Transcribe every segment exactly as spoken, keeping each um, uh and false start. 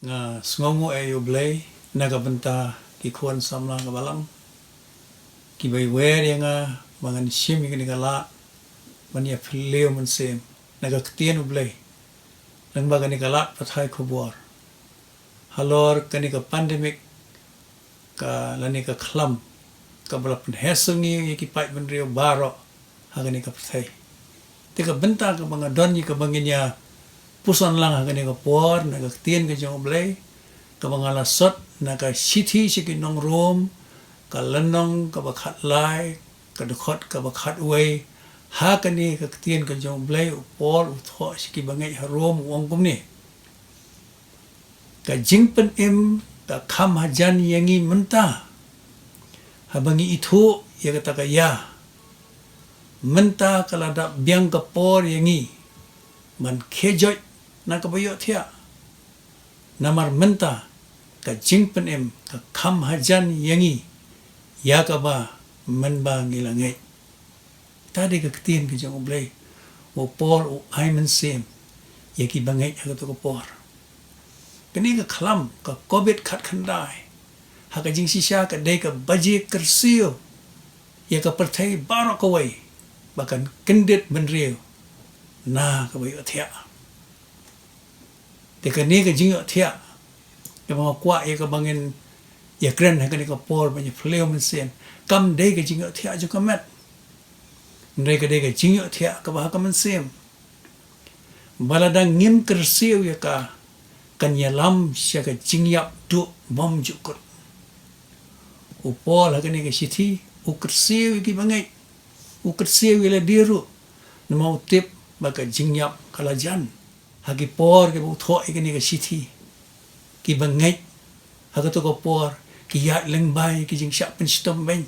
Nga sngewnguh ïa U Blei na ka bynta ki khun samla ka balang kiba ïawer ïa nga ba ngan shim ïa kane ka lad ban ïa phylliew mynsiem na ka ktien U Blei lyngba kane ka lad pathai khubor halor kane ka pandemic ka lane ka khlam kaba la pynheh sngi ïa ki paid bynriew baroh ha kane ka pyrthei. Te ka bynta kaba nga don ïa kaba ngin ïa puson lang ha kane ka por na ka ktien ka jong U Blei kaba nga la sot na ka shithi sha ki nong Rom ka lynnong kaba khatlai ka dkhot kaba khatwei. Ha kane ka ktien ka jong U Blei u Paul u thoh sha ki bangeit ha Rom u ong kumne: Ka jingpynim ka kham hajan ïa ngi mynta haba ngi ithuh ïa kata ka ïa. Mynta ka la dap biang ka por ïa ngi ban khie joit na kaba ïohthiah. Namar mynta ka jingpynim ka kham hajan ïa ngi ïa kaba mynba ngi la ngeit. Kata dei ka ktien ka jong U Blei ba u Paul u ai mynsiem ïa ki bangeit ha kato ka por. Kane ka khlam ka covid khatkhyndai ha ka jingshisha ka dei ka baje kyrsiew ïa ka pyrthei baroh kawei ba kan kyndit bynriew na kaba ïohthiah. Te kane ka jingïohthiah kaba nga kwah ïa kaba ngin ïa kren ha kane ka por ban ïa phylliew mynsiem kam dei ka jingïohthiah jong ka met. Hynrei ka dei ka jingïohthiah kaba ha ka mynsiem ba lada ngim kyrsiew ïa ka kan ïalam sha ka jingïap duh bymjukut. U Paul ha kane ka shithi u kyrsiew ïa ki bangeit, u kyrsiew ïa lade ruh namar u tip ba ka jingïap ka la jan. Ha ki por kiba u thoh ïa kane ka shithi ki bangeit ha kato ka por ki ïaid lyngba ïa ki jingshah pynshitom beiñ.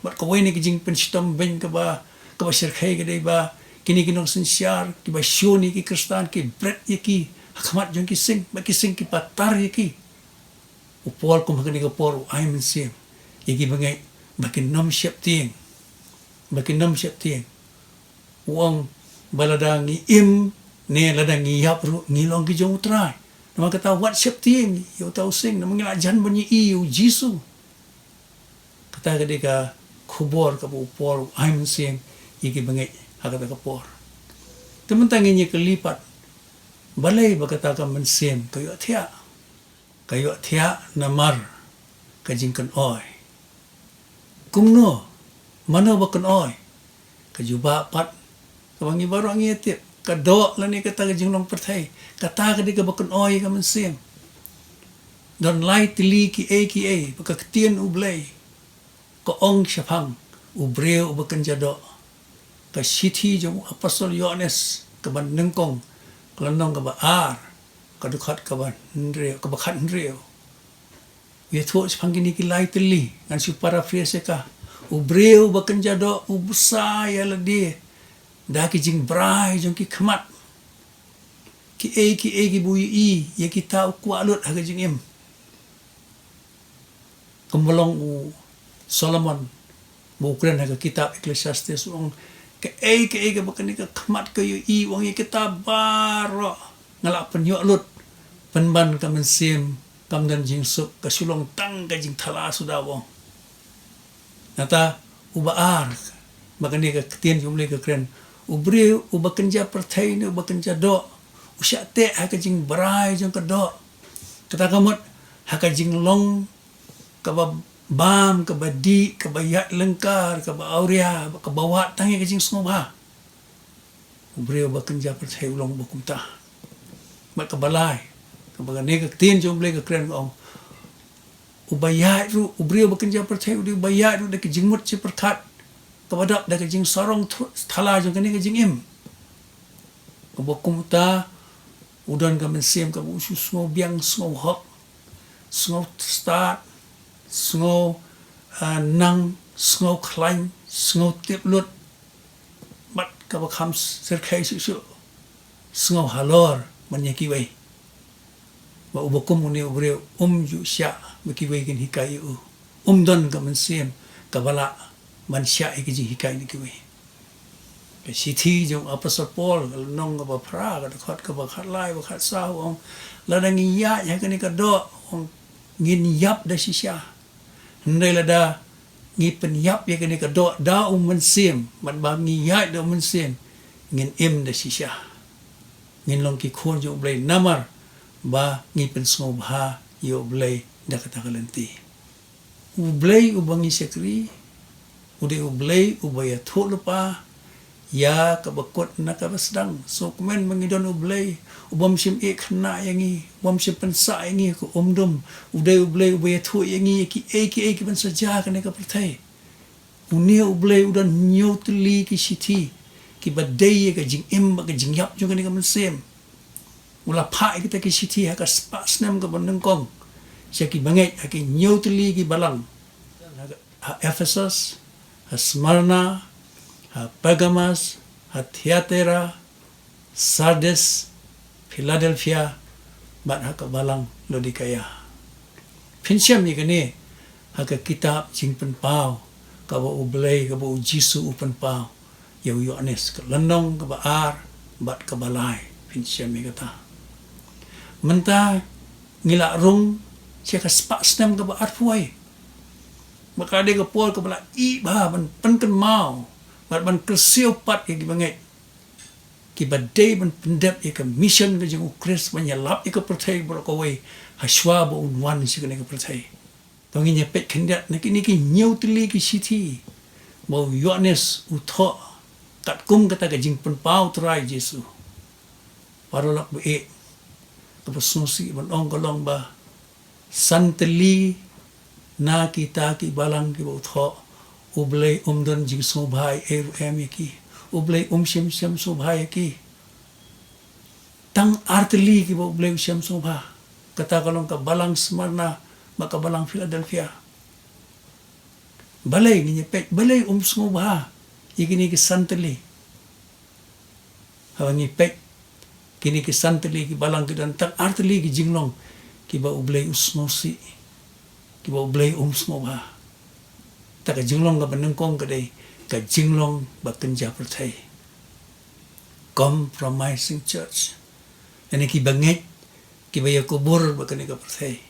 Bad kawei na ki jingpynshitom beiñ kaba kaba shyrkhei ka dei ba kine ki nongsynshar kiba shun ïa ki Khristan ki bret ïa ki ha khmat jong ki sing bad ki sing ki patar ïa ki. U Paul kum ha kane ka por u ai mynsiem ïa ki bangeit ba kin ym sheptieng, ba kin ym sheptieng. U ong ba lada ngi im ne lada ngi ïap ruh ngi long ki jong U Trai. Namar kata wat sheptieng ïa uta u sing namar ngi la jan ban ïohi ïa U Jisu. Kata ka dei ka khubor kaba u Paul u ai mynsiem ïa ki bangeit ha kata ka por. Te mynta ngin ïa kylli pat balei ba kata ka mynsiem ka ïohthiah. Ka ïohthiah namar ka jingkynoi. Kumno? Mano ba kynoi? Ka jubab pat kaba ngi baroh ngi ïa tip, ka doh lane kata ka jinglong pyrthei. Kata ka dei kaba kynoi ïa ka mynsiem. Don lai tylli kiei kiei ba ka ktien U Blei ka ong shaphang u briew uba kynja doh. Ka shithi jong u apostol Ïoannis kaba nyngkong ka lynnong kaba ar ka dkhot kaba hynriew, kaba khathynriew. Ïathuh shaphang kine ki lai tylli ngan shu paraphrase ïa ka. U briew uba kynja doh u bsa ïa lade da ki jingbrai jong ki khmat. Kiei kiei kiba u ïohi ïa kita u kwah lut ha ka jingim. Kumba long u Solomon ba u kren ha ka kitab Ecclesiastes u ong, kaei kaei kaba kane ka khmat ka ïohi u ong ïa kita baroh nga la pynïoh lut, pynban ka mynsiem kam don jingsuk, ka shu long tang ka jingthala suda u ong. Nangta uba ar ba kane ka ktien jong U Blei ka kren, u briew uba kynja pyrthei ne uba kynja doh u shah teh ha ka jingbrai jong ka doh. Kata ka mut ha ka jinglong kaba bam, kaba dih, kaba ïaid lyngkar, kaba awria, kaba wad tang ïa ka jingsngewbha. U briew uba kynja pyrthei u long uba kumta. Bad kaba lai kaba kane ka ktien jong U Blei ka kren ka ong, uba ïaid ruh, u briew uba kynja pyrthei u dei uba ïaid ruh da ka jingmut jingpyrkhat kaba dap da ka jingsarong thala jong kane ka jingim. Kaba kumta u don ka mynsiem kaba u shu sngewbiang, sngewhok, sngewstad, sngew, ah, nang, sngewkhlaiñ, sngewtip lut. Bad kaba kham shyrkhei shuh shuh, sngewhalor man ïa kiwei. Ba uba kum une u briew um ju shah ba kiwei kin hikai ïa u. Um don ka mynsiem kaba lah ban shah ïa ki jinghikai na kiwei. Ka shithi jong u apostol Paul ka lynnong kaba phra ka dkhot kaba khatlai ba khatsaw u ong, Lada ngi ïaid ha kane ka doh, ngin ïap da shisha. Hynrei lada ngi pynïap ïa kane ka doh da u Mynsiem, bad ba ngi ïaid da u Mynsiem, ngin im da shisha. Ngin long ki khun jong U Blei namar ba ngi pynsngewbha ïa U Blei da kata ka lynti. U Blei uba ngi shakri, u dei U Blei uba ïathuhlypa ïa kaba kut na kaba sdang. Sngewkmen ba ngi don U Blei ubym shym ïehnoh ïa ngi, ubym shym pynsah ïa ngi ha ka umdum. U dei U Blei uba ïathuh ïa ngi ïa kiei kiei kiban sa jia ha kane ka pyrthei. Une U Blei u don hynñiew tylli ki shithi kiba dei ïa ka jingim bad ka jingïap jong kane ka mynsiem. U la phah ïa kita ki shithi ha ka spah snem kaba nyngkong sha ki bangeit ha ki hynñiew tylli ki balang, ha Ephesus, ha Smyrna, ha Pergamos, ha Thyatira, Sardis, Philadelphia, bad ha ka balang Laodikaia. Phin shem ïa kane ha ka kitab Jingpynpaw kaba U Blei, kaba U Jisu u pynpaw ïa u Ïoannis, ka lynnong kaba ar bad kaba lai. Phin shem ïa kata. Mynta ngi la rung sha ka spah snem kaba arphew wei. Bad ka dei ka por kaba la ïeh bha ban pynkynmaw bad ban kyrsiew pat ïa ki bangeit kiba dei ban pyndep ïa ka mission ka jong U Khrist ban ïalap ïa ka pyrthei baroh kawei ha shuwa ba un wan sha kane ka pyrthei. To ngin ïa peit khyndiat na kine ki hynñiew tylli ki shithi ba u Ïoannis u thoh katkum kata ka jingpynpaw Trai Jisu. Paralok ba ïeit, kaba sngewsih ban ong ka long ba san tylli na kita ki balang kiba u thoh, U Blei um don jingsngewbha ei ei ruh em ïa ki. U Blei um shym shym sngewbha ïa ki. Tang ar tylli kiba U Blei u shym sngewbha. Kata ka long ka balang Smyrna bad ka balang Philadelphia. Balei ngin ïa peit, balei um sngewbha ïa kine ki san tylli? Haba ngi peit kine ki san tylli ki balang, ki don tang ar tylli ki jinglong kiba U Blei u sngewsih, kiba U Blei um sngewbha. Ta ka jinglong kaba nyngkong ka dei ka jinglong ba kynja pyrthei, compromising church. Lane ki bangeit kiba ïa kubur bad kane ka pyrthei.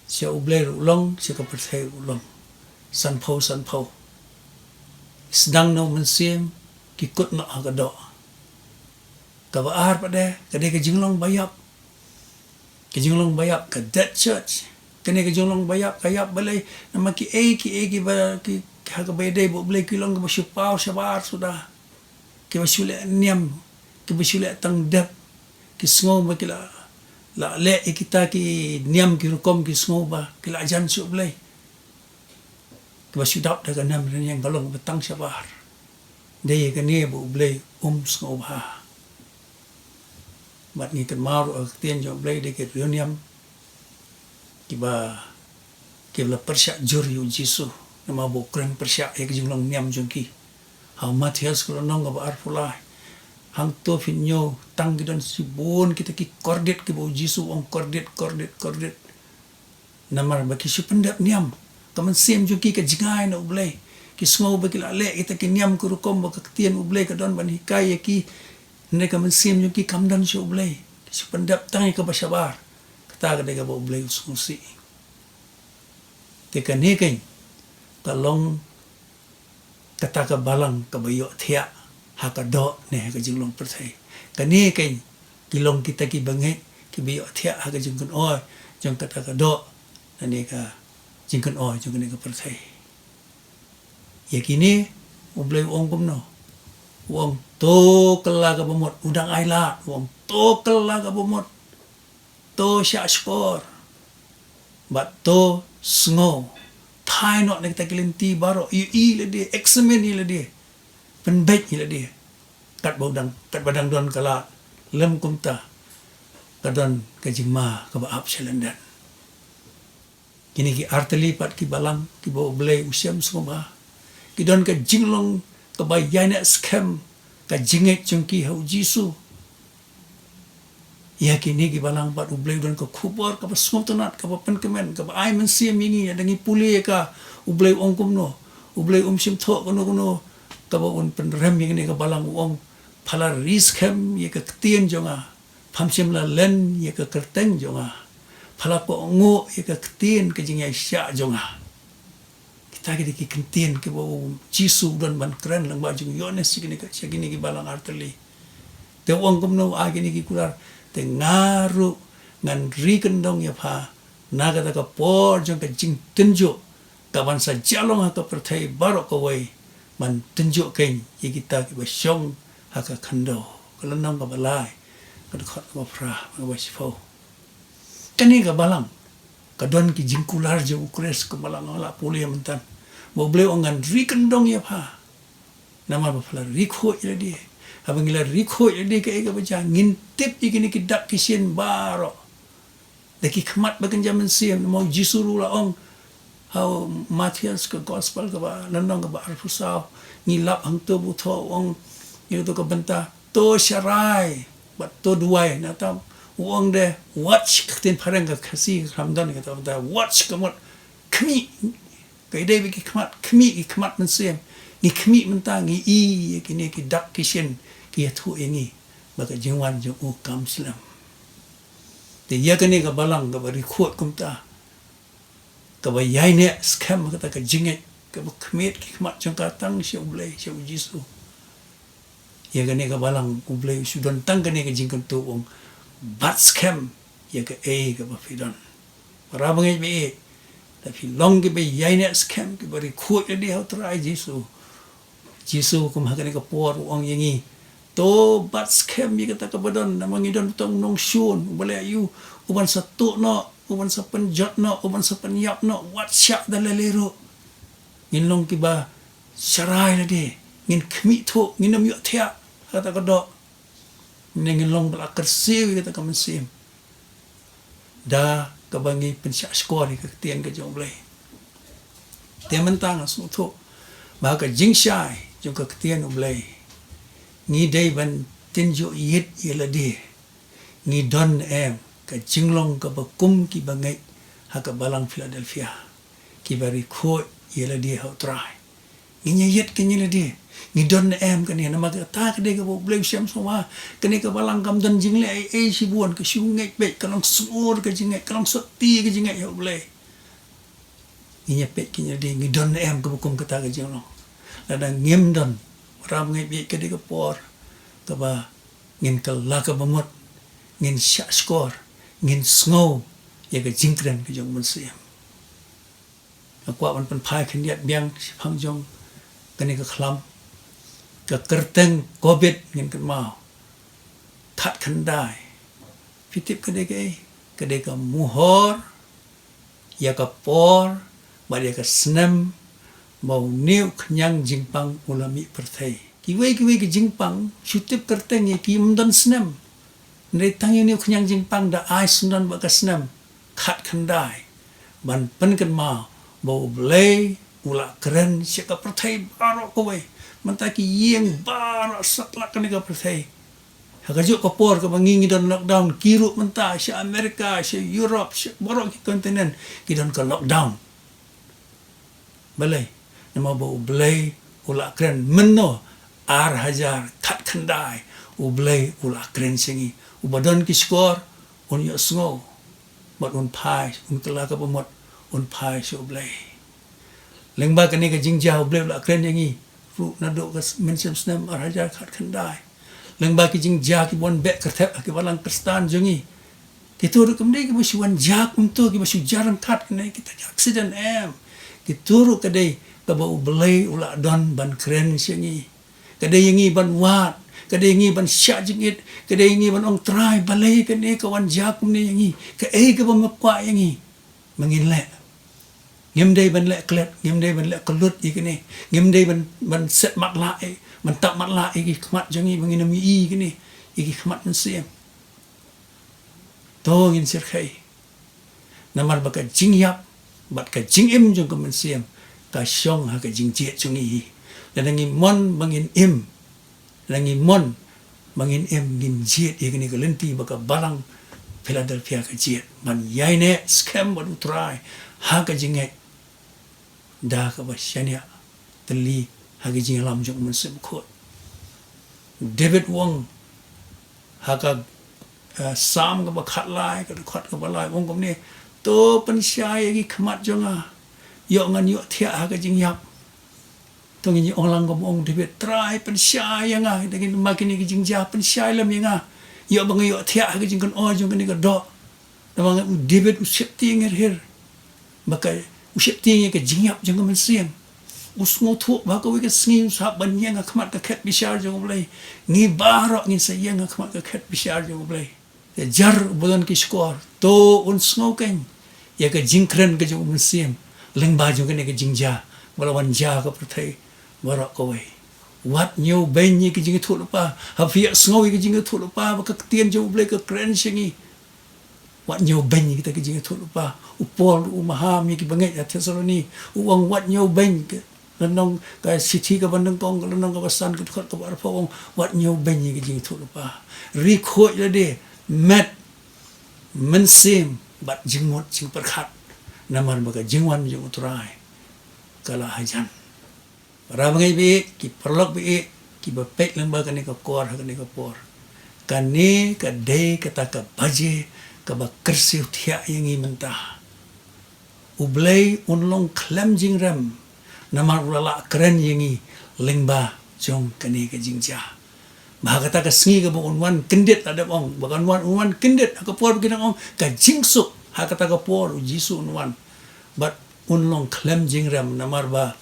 Sha U Blei ruh long, sha ka pyrthei ruh long. Sanphew sanphew. Sdang na u mynsiem, ki kut noh ha ka doh. Kaba ar pat de ka dei ka jinglong ba ïap. Ka jinglong ba ïap, ka dead church. Kane ka jinglong ba ïap ka ïap balei? Namar kiei kiei kiba ki, ha kaba ïadei bad U Blei ki long kiba shu paw shabar suda. Kiba shu leh niam, kiba shu leh tang dep. Ki sngew ba ki la, la leh ïa kita ki niam ki rukom, ki sngew ba ki la jan sha U Blei. Kiba shu dap da ka niam rynïeng ka long ba tang shabar. Dei ïa kane ba U Blei um sngewbha. Bad ngi kynmaw ruh ha ka ktien jong U Blei dei ki riewniam kiba, kiba la pyrshah jur ïa U Jisu, namar ba u kren pyrshah ïa ka jinglong niam jong ki. Ha u Mathaios ka lynnong kaba arphew lai, hangto phin ñiew tang ki don shibun kita ki kordit kiba U Jisu u ong kordit, kordit, kordit. Namar ba ki shu pyndep niam. Ka mynsiem jong ki ka jngai na U Blei. Ki sngew ba ki la leh kita ki niam ki rukom ba ka ktien U Blei ka don ban hikai ïa ki. Hynrei ka mynsiem jong ki kam don sha U Blei. Ki shu pyndep tang ïa kaba shabar. Kata ka dei kaba U Blei u sngewsih. Te kane keiñ ka long kata ka balang kaba ïohthiah ha ka doh ne ha ka jinglong pyrthei. Kane keiñ ki long kita ki bangeit kiba ïohthiah ha ka jingkynoi jong kata ka doh lane ka jingkynoi jong kane ka pyrthei. Ïa kine U Blei u ong kumno? U ong to kylla kaba mut, u dang ailad, u ong to kylla kaba mut. To shahshkor bad to sngew. Thait noh na kita ki lynti baroh, ïohi ïa lade, examine ïa lade, pynbeit ïa lade. Katba dang, katba dang don ka lad, lym kumta ka don ka jingma kaba ap sha lyndet. Kine ki artylli pat ki balang kiba U Blei u shem sngewbha, ki don ka jinglong kaba ïaineh skhem, ka jingngeit jong ki ha U Jisu. Ïa kine ki balang pat U Blei u don ka khubor kaba sngewtynnat, kaba pynkmen, kaba ai mynsiem ïa ngi, ynda ngi pule ïa ka. U Blei u ong kumno? U Blei um shym thoh kano kano kaba un pynrem ïa kine ki balang, u ong pha la ri skhem ïa ka ktien jong nga. Pham shym la len ïa ka kyrteng jong nga. Pha la kohnguh ïa ka ktien ka jingïaishah jong nga. Kita ki dei ki kyntien kiba u Jisu u don ban kren lyngba jong u Ïoannis sha kine ki, sha kine ki balang artylli. Te u ong kumno, u ai kine ki kular: Te nga ruh ngan ri kyndong ïa pha na kata ka por jong ka jingtynjuh, kaban sa jah long ha ka pyrthei baroh kawei, ban tynjuh keiñ ïa kita kiba shong ha ka khyndew. Ka lynnong kaba lai, ka dkhot kaba phra, kaba shiphew. Kane ka balang ka don ki jingkular jong u Khrist kumba la nga la pule mynta. Ba U Blei u ong, ngan ri kyndong ïa pha. Namar ba pha la ri khuid ïa lade. Haba ngi la ri khuid ïa lade, kaei kaba jia? Ngin tip ïa kine ki dak ki shin baroh da ki khmat ba kynja mynsiem. Namar u Jisu ruh u la ong ha u Mathaios ka gospel kaba lynnong kaba arphew saw, ngi lap hangto ba u thoh, u ong ïa kato ka bynta, to sharai bad to duwai. Nangta u ong de, watch, ka ktien phareng, ka Khasi ka kham don kata ka bynta watch, ka mut khmih. Ka dei bad ki khmat, khmih ki khmat mynsiem. Ngi khmih mynta, ngi i ïa kine ki dak ki shin ki ïathuh ïa ngi ba ka jingwan jong u kam slem. Te ïa kane ka balang kaba ri khuid kumta, kaba ïaineh skhem ha kata ka jingngeit, kaba khmih ki khmat jong ka tang sha U Blei, sha u Jisu. Ïa kane ka balang U Blei u shu don tang kane ka jingkyntu, u ong, bat skhem ïa kaei kaba phi don. Para bangeit ba ïeit, lada phi long kiba ïaineh skhem, kiba ri khuid ïa lade ha u Trai Jisu, Jisu kum ha kane ka por u ong ïa ngi, to bat skhem ïa kata kaba don. Namar ngi don tang u nongshun uba leh aïu? U ban sa tuh noh, u ban sa pynjot noh, u ban sa pynïap noh, wat shah da lei lei ruh. Ngin long kiba sharai lade, ngin khmih thuh, ngin ym ïohthiah ha kata ka doh. Ne ngin long ba la kyrsiew ïa kata ka mynsiem da kaba ngi pynshah shkor ïa ka ktien ka jong U Blei. Te mynta nga sngewthuh ba ka jingshai jong ka ktien U Blei, ngi dei ban tynjuh ïit ïa lade. Ngi don ne em ka jinglong kaba kum kiba ngeit ha ka balang Philadelphia, kiba ri khuid ïa lade ha u Trai? Ngi ïa ïit keiñ ïa lade? Ngi don ne em kane? Namar kata ka dei kaba U Blei u shem sngewbha. Kane ka balang kam don jingleh ei ei shibun, ka shu ngeit beit, ka long sngur ka jingngeit, ka long sotti ka jingngeit ha U Blei. Ngi ïa peit keiñ ïa lade, ngi don ne em kaba kum kata ka jinglong? Lada ngim don, para bangeit ba ïeit, ka dei ka por kaba ngin kylla kaba mut, ngin shah shkor, ngin sngew ïa ka jingkren ka jong u Mynsiem. Nga kwah ban pynphai khyndiat biang shaphang jong kane ka khlam, ka kyrteng Covid, ngin kynmaw, khatkhyndai. Phi tip ka dei kaei? Ka dei ka muhor ïa ka por bad ïa ka snem ba une u khñiang jingpang u la mih pyrthei. Kiwei kiwei ki jingpang, shu tip kyrteng ïa ki, ym don snem. Hynrei tang ïa une u khñiang jingpang da ai syndon bad ka snem, khatkhyndai, ban pynkynmaw ba U Blei u la kren sha ka pyrthei baroh kawei. Mynta ki ïing baroh satlak kane ka pyrthei, ha kajuh ka por kaba ngi ngi don lockdown, ki ruh mynta sha America, sha Europe, sha baroh ki continent ki don ka lockdown. Balei? Namar ba U Blei u la kren. Mynno? Ar hajar khatkhyndai U Blei u la kren sha ngi. Uba don ki shkor un ïohsngew bad un phai, un kylla kaba mut, un phai sha U Blei. Lyngba kane ka jingjia U Blei u la kren ïa ngi ruh naduh ka s-, mynsiem snem ar hajar khatkhyndai. Lyngba ki jingjia kiba wan beh kyrthep ha ki balang Khristan jong ngi, kito ruh kam dei kiba shu wan jia kumto, kiba shu jia ryngkat, kane kita ki accident, em. Kito ruh ka dei kaba U Blei u la don ban kren sha ngi. Ka dei ïa ngi ban wad, ka dei ïa ngi ban shah jingit, ka dei ïa ngi ban ong, Trai, balei kane ka wan jia kumne ïa ngi? Kaei kaba me kwah ïa ngi ba ngin leh? Ngim dei ban leh klet, ngim dei ban leh kyllut ïa kine, ngim dei ban, ban set matlah, eh, ban tap matlah ïa ki khmat jong ngi ba ngin ym ïohi ïa kine, ïa ki khmat mynsiem. To ngin shyrkhei. Namar ba ka jingïap bad ka jingim jong ka mynsiem ka shong ha ka jingjied jong ngi. Lada ngi mon ba ngin im, lada ngi mon ba ngin im, ngin jied ïa kane ka lynti ba ka balang Philadelphia ka jied, ban ïaineh skhem bad U Trai ha ka jingngeit da kaba shaniah tylli ha ka jingïalam jong U Mynsiem Bakhuid. David u ong ha ka, eh, Salm kaba khatlai, ka dkhot kaba lai, u ong kumne, to pynshai ïa ki khmat jong nga. Ïoh ngan ïohthiah ha ka jingïap. To ngin ïa ong lang kum u ong David, Trai pynshai ïa nga, da kine, ma kine ki jingjia pynshai lem ïa nga. Ïoh ba nga ïohthiah ha ka jingkynnoh jong kane ka doh. Namar u David u sheptieng hir hir. Ba ka, u sheptieng ïa ka jingïap jong ka mynsiem. U sngewthuh ba kawei ka sngi un sa hap ban ïeng ha khmat ka khet bishar jong U Blei. Ngi baroh ngin sa ïeng ha khmat ka khet bishar jong U Blei. Te jar uba don ki shkor, to un sngew keiñ ïa ka jingkren ka jong u Mynsiem lyngba jong kane ka jingjia ba la wan jia ha ka pyrthei baroh kawei. Wat ñiewbeiñ ïa ka jingïathuhlypa. Haba phi ïohsngew ïa ka jingïathuhlypa ba ka ktien jong U Blei ka kren sha ngi, wat ñiewbeiñ ïa kita ki jingïathuhlypa. U Paul u maham ïa ki bangeit ha Thessaloni, u ong wat ñiewbeiñ. Ka lynnong, ka shithi kaba nyngkong, ka lynnong kaba san, ka dkhot kaba arphew, u ong wat ñiewbeiñ ïa ki jingïathuhlypa. Ri khuid lade, met, mynsiem bad jingmut jingpyrkhat, namar ba ka jingwan jong U Trai ka la hajan. Para bangeit ba ïeit, ki paralok ba ïeit, kiba peit lyngba kane ka kor ha kane ka por, kane ka dei kata ka baje kaba kyrsiew thiah ïa ngi mynta. U Blei un long khlem jingrem, namar u la lah kren ïa ngi lyngba jong kane ka jingjia. Ba ha kata ka sngi kaba un wan kyndit, la dep ong, ba kan wan, un wan kyndit, ha ka por ba ki dang ong ka jingsuk, ha kata ka por U Jisu un wan. Bad un long khlem jingrem, namar ba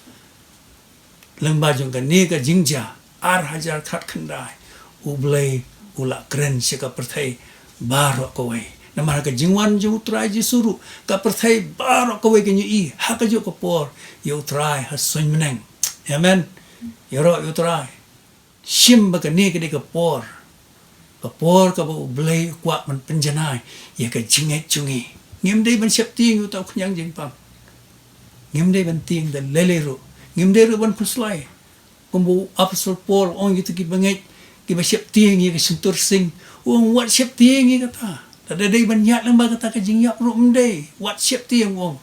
lyngba jong kane ka jingjia ar hajar khatkhyndai, U Blei u la kren sha ka pyrthei baroh kawei. Namar ha ka jingwan jong U Trai Jisu ruh, ka pyrthei baroh kawei kan ïohi ha kajuh ka por ïa U Trai ha suiñ bneng. Amen. Ïaroh ïa U Trai. Shim ba kane ka dei ka por, ka por kaba U Blei u kwah ban pynjanai ïa ka jingngeit jong ngi. Ngim dei ban sheptieng ïa uta u khñiang jingpang. Ngim dei ban tieng da lei lei ruh. Ngim dei ruh ban khuslai. Kumba u Apostol Paul u ong ïa kita ki bangeit kiba sheptieng ïa ka shyntur sing, u ong wat sheptieng ïa kata. Lada dei ban ïaid lyngba kata ka jingïap ruh ym dei, wat sheptieng, u ong.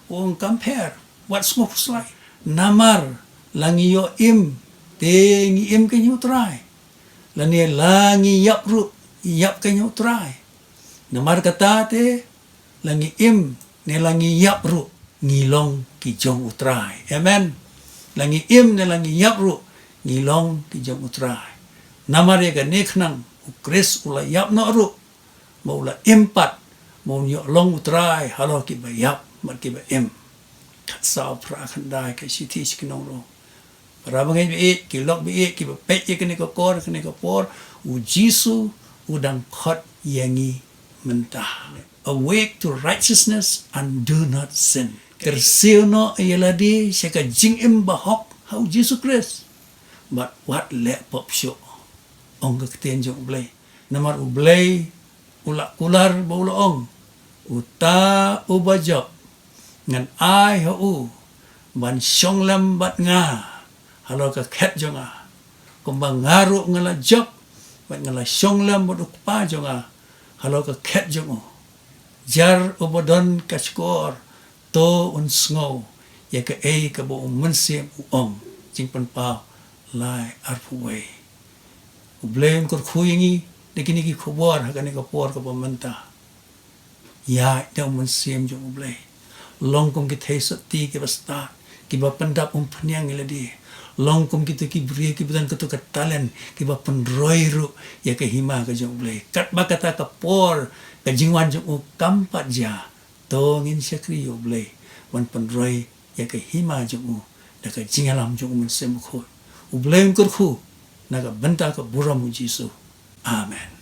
U ong kam pher, wat sngewkhuslai. Namar la ngi ïoh im, te ngi im keiñ ha U Trai. Lane la ngi ïap ruh, ïap keiñ ha U Trai. Namar kata te, la ngi im ne la ngi ïap ruh, ngi long ki jong U Trai. Amen. La ngi im ne la ngi ïap ruh, ngi long ki jong U Trai. Namar ïa kane khnang U Khrist u la ïap noh ruh, ba u la im pat, ba un ïoh long U Trai halor kiba ïap bad kiba im. Khatsaw phra khyndai, ka shithi sha ki nong Rom. Para bangeit ba ïeit, ki lok ba ïeit, kiba peit ïa kane ka kor, kane ka por, U Jisu u dang khot ïa ngi mynta. Awake to righteousness and do not sin. Kyrsiew noh ïa lade sha ka jingim bahok ha U Jisu Khrist, bad wat leh pop shuh, ong ka ktien jong U Blei. Namar U Blei u la kular ba u la ong, uta uba jop ngan ai ha u ban shong lem bad nga halor ka khet jong nga, kumba nga ruh nga la jop bad nga la shong lem bad U Kpa jong nga halor ka khet jong u. Jar uba don ka shkor, to un sngew ïa kaei kaba U Mynsiem u ong. Jingpynpaw lai, arphew wei. U Blei un kyrkhu ïa ngi da kine ki khubor ha kane ka por kaba mynta. Ïaid da U Mynsiem jong U Blei. Long kum ki theisotti kiba stad, kiba pyndap umphniang ïa lade. Long kum kito ki briew kiba don kato ka talent, kiba pynroi ruh ïa ka hima ka jong U Blei. Katba kata ka por ka jingwan jong u kam pat jia, to ngin shakri ïa U Blei ban pynroi ïa ka hima jong u da ka jingïalam jong U Mynsiem Bakhuid. U Blei un kyrkhu na ka bynta ka burom U Jisu. Amen.